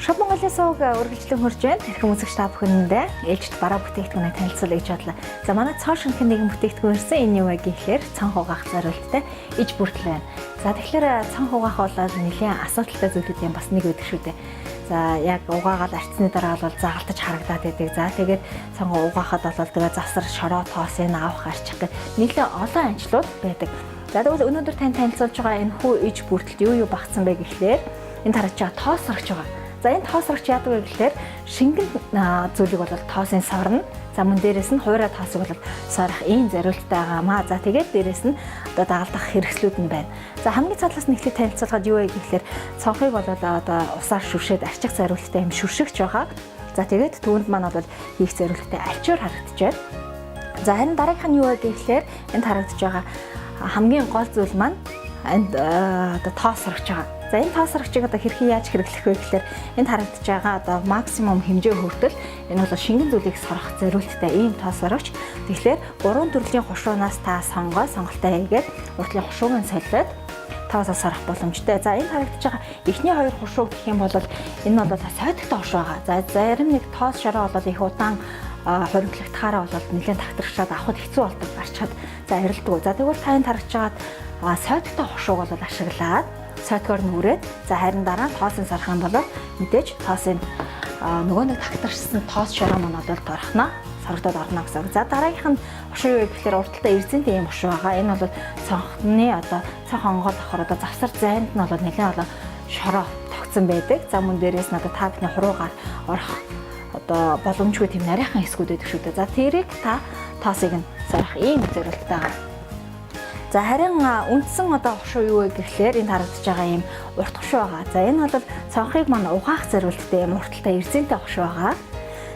Shop Mongolia сувг үргэлжлэн хурж байна. Тэрхэм үзэгч та бүхэндээ ээлжит бараа бүтээгдэхүүнээ танилцуулъя гэж бодлоо. За, манай цоо шинэхэн нэгэн бүтээгдэхүүн ирсэн. Энэ юу вэ гэхээр цонх угаах зориулттай иж бүртэл байна. За, тэгэхээр цонх угаах бол нэлээн асуудалтай зүйлүүдийн бас нэг байдаг шүү дээ. За, яг угаагаад арцсны дараа бол загалтаж харагдаад байдаг. За, тэгээд цонхоо угаахад бол тэгээ засар шороо тоосыг авах арчих гэх нэлээн олон ажлууд байдаг. За, тэгвэл өнөөдөр тань танилцуулж байгаа энэ хүү иж бүртэлд юу юу багтсан бэ гэхлээр энэ харагдж байгаа тоос сорогч байгаа. За, энэ тоос сорогч яадаг вэ гэхлээр шингэн зүйлийг бол тоосын сорно. За, мөн дээрэс нь хуурай тоосыг бол сорох ийм зориулттай байгаамаа. За, тэгээд дээрэс нь одоо дагалдах хэрэгслүүд нь байна. За, хамгийн цаатлаас нь эхлээд танилцуулахад юу вэ гэхлээр цонхыг бол одоо усаар шүршээд арчих зориулттай юм шүршигч байгаа. За, тэгээд түүнд маань бол хийх зориулттай альчуур харагдаж байна. За, харин дараагийнх нь юу вэ гэхлээр энд харагдаж байгаа хамгийн гол зүйл маань энд одоо тоос сорогч байгаа. За, энэ тоос сорогчийг одоо хэрхэн яаж хэрэглэх вэ гэхлээр энд харагдаж байгаа одоо максимум хэмжээ хүртэл энэ бол шингэн зүйлийг сорох зориулттай ийм тоос сорогч. Тэгэхээр гурван төрлийн хушуунаас та сонгоо сонголтоо хийгээд уртлын хушууг нь солиод тоосоо сорох боломжтой. За, энэ харагдаж байгаа эхний хоёр хушууг гэх юм бол энэ нь бол сойдогтой хушуу байгаа. За, зарим нэг тоос шороо бол их удаан хоригдлогдохаараа бол нэлээд тагтарчаад авахд хэцүү болдог, гарчхад за арилдаггүй. За, тэгвэл та энэ харагдаж байгаа сойдогтой хушууг бол ашиглаад сойдгоор нүрээд, за, харин дараа нь тоосын сорох юм бол мэдээж тоосын нөгөө нэг тагтарчсан тоос шороо маань бол торхно, сорогдоод орно гэсэн үг. За, дараагийнх нь хушуу юу гэхээр урталтай эрзэнтэй ийм хушуу байгаа. Энэ бол цонхны одоо цонх онгоол авахар одоо завсар зайд нь бол нэлээд одоо шороо тогтсон байдаг. За, мөн дээрээс нь одоо та бүхний хуруугаар орох одоо боломжгүй тийм нарийнхан хэсгүүд байдаг шүү дээ. За, тэрийг та тоосыг нь сорох ийм зориулттай байгаа. За, харин үндсэн одоо хушуу юу вэ гэхлээр энд харагдаж байгаа ийм урт хушуу байгаа. За, энэ бол цонхыг маань угаах зориулттай ийм урталтай эрзэнтэй хушуу байгаа.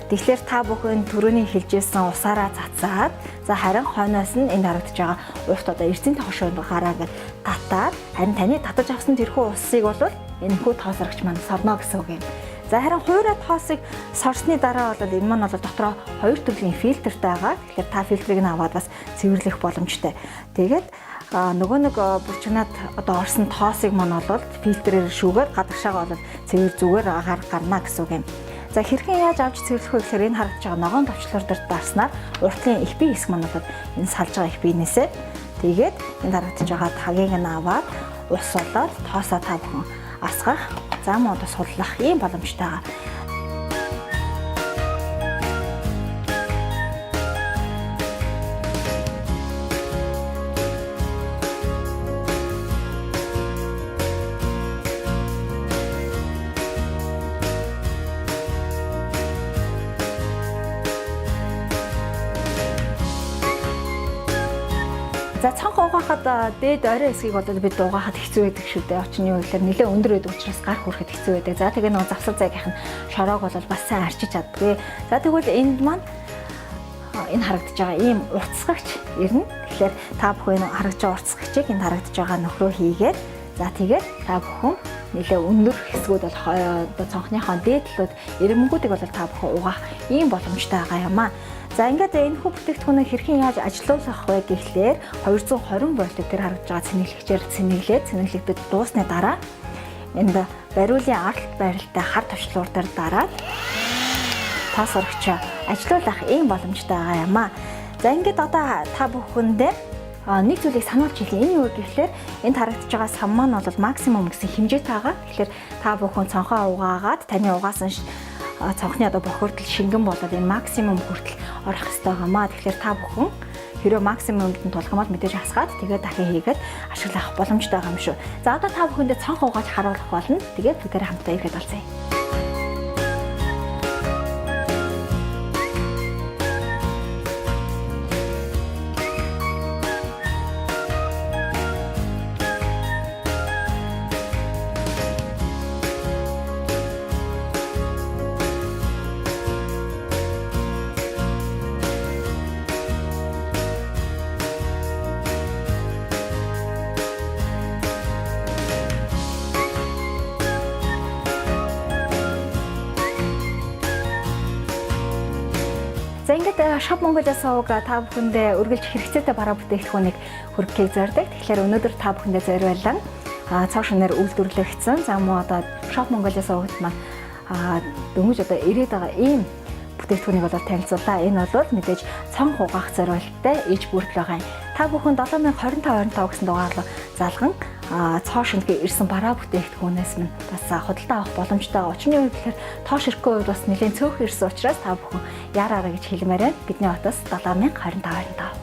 Тэгэхээр та бүхэн түрүүний хэлжсэн усаараа цацаад, за, харин хойноос нь энд харагдаж байгаа урт одоо эрзэнтэй хушуунд гараа ингээд татаад, харин таны татаж авсан тэрхүү усыг бол энэхүү тоосрогч маань сорно гэсэн үг юм. За, харин хуурай тоосыг сорсны дараа бол энэ маань бол дотроо хоёр төрлийн фильтртэй байгаа. Тэгэхээр та фильтрийг нь аваад бас цэвэрлэх боломжтой. Тэгээд нөгөө нэг булчигнаад одоо орсон тоосыг маань бол фильтрээр шүүгээд гадагшаага бол цэвэр зүгээр агаар гарна гэсэн үг юм. За, хэрхэн яаж авч цэвэрлэх вэ гэхээр энэ харагдаж байгаа ногоон товчлуур дээр дарснаар уртлын их бие хэсэг маань бол энэ салж байгаа их биенээсээ тэгээд энэ харагдаж байгаа тагийг нь аваад ус болоод тоосоо та бүхэн асгах, зам одоо суллах ийм боломжтой байгаа. За, цонх угаахад дээд орой хэсгийг бол бид угаахад хэцүү байдаг шүү дээ. Учир нь юу гэхээр нэлээд өндөр байдаг учраас гар хүрэхэд хэцүү байдаг. За, тэгээ нөгөө завсар зайгийнх нь шороог бол бас сайн арчиж чаддгүй. За, тэгвэл энд маань энэ харагдаж байгаа ийм уртасгагч ирнэ. Тэгэхээр та бүхэн харагдаж байгаа уртасгагчийг энд харагдаж байгаа нөхрөө хийгээд, за, тэгээд та бүхэн нэлээ өндөр хэсгүүд бол одоо цонхныхоо дээд талууд ирмэнгүүдийг бол та бүхэн угаах ийм боломжтой байгаа юм аа. За, ингээд энэ хүү бүтээгдэхүүнийг хэрхэн яаж ажилуулах вэ гэхлээр 220 вольт тэр харагдаж байгаа цэнэглэгчээр цэнэглээд, цэнэглэгдэд дуусны дараа энд бариулын аралт байралтай хар товчлуур дээр дараад тоос орогчоо ажилуулах ийм боломжтой байгаа юм аа. За, ингээд одоо та бүхэндээ нэг зүйлийг сануулж хэлье. Энэ юу гэхлээр энд харагдаж байгаа сан маань бол максимум гэсэн хэмжээтэй байгаа. Тэгэхээр та бүхэн цонхоо угаагаад таны угаасан цонхны одоо бохирдол шингэн болоод энэ максимум хүртэл орох хэрэгтэй байгаамаа. Тэгэхээр та бүхэн хэрвээ максимумд нь тулах юм бол мэдээж хасгаад тэгээд дахин хийгээд ашиглах боломжтой байгаа юм шүү. За, одоо та бүхэндээ цонх угааж харуулах болно. Тэгээд бүгдээрээ хамтдаа ирэхэд олцъя. За, ингээд Shop Mongolia сувг та бүхэндээ үргэлж хэрэгцээтэй бараа бүтээгдэхүүнийг хүргэхийг зорддог. Тэгэхээр өнөөдөр та бүхэндээ зориулан цог шинээр үйлдвэрлэгдсэн. За, мөн одоо Shop Mongolia сувгт маань Дөнгөж одоо ирээд байгаа ийм бүтээгдэхүүнийг бол танилцуулаа. Энэ бол мэдээж цонх угаах зориулттай иж бүрдэл байгаа юм. Та бүхэн 7025 25 гэсэн дугаарлуу залган цоо шинэхэн ирсэн бараа бүтээгдэхүүнээс минь бас худалдаа авах боломжтой байгаа. Учирны үед тэгэхээр тоо ширхгийн хувьд бас нэлээд цөөхөн ирсэн учраас та бүхэн яараараа гэж хэлмээр байна. Бидний хотоос 7025 25.